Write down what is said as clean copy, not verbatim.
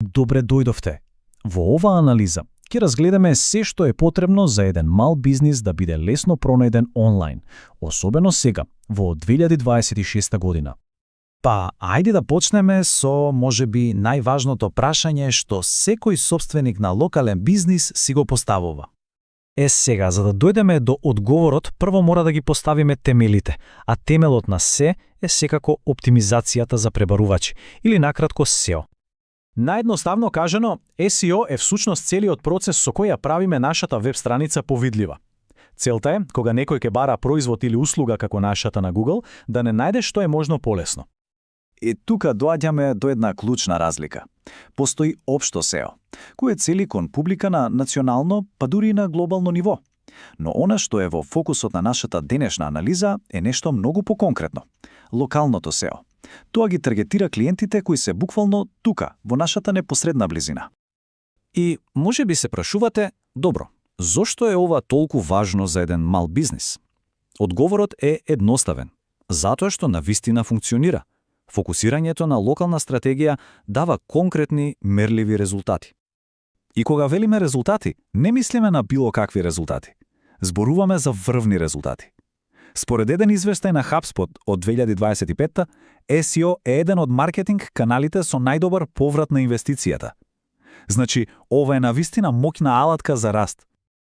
Добре дојдовте. Во оваа анализа ќе разгледаме се што е потребно за еден мал бизнис да биде лесно пронајден онлайн, особено сега, во 2026 година. Па, ајде да почнеме со, можеби, најважното прашање што секој собственик на локален бизнис си го поставува. Сега, за да дојдеме до одговорот, прво мора да ги поставиме темелите, а темелот на се е секако оптимизацијата за пребарувачи, или накратко SEO. Наедноставно кажано, SEO е всушност целиот процес со кој ја правиме нашата веб страница повидлива. Целта е, кога некој ќе бара производ или услуга како нашата на Google, да не најде што е можно полесно. И тука доаѓаме до една клучна разлика. Постои општо SEO, кој цели кон публика на национално, па дури и на глобално ниво. Но она што е во фокусот на нашата денешна анализа е нешто многу поконкретно – локалното SEO. Тоа ги таргетира клиентите кои се буквално тука, во нашата непосредна близина. И може би се прашувате, добро, зошто е ова толку важно за еден мал бизнис? Одговорот е едноставен. Затоа што навистина функционира. Фокусирањето на локална стратегија дава конкретни, мерливи резултати. И кога велиме резултати, не мислиме на било какви резултати. Зборуваме за врвни резултати. Според еден извештај на HubSpot од 2025, SEO е еден од маркетинг каналите со најдобар поврат на инвестицијата. Значи, ова е навистина моќна алатка за раст.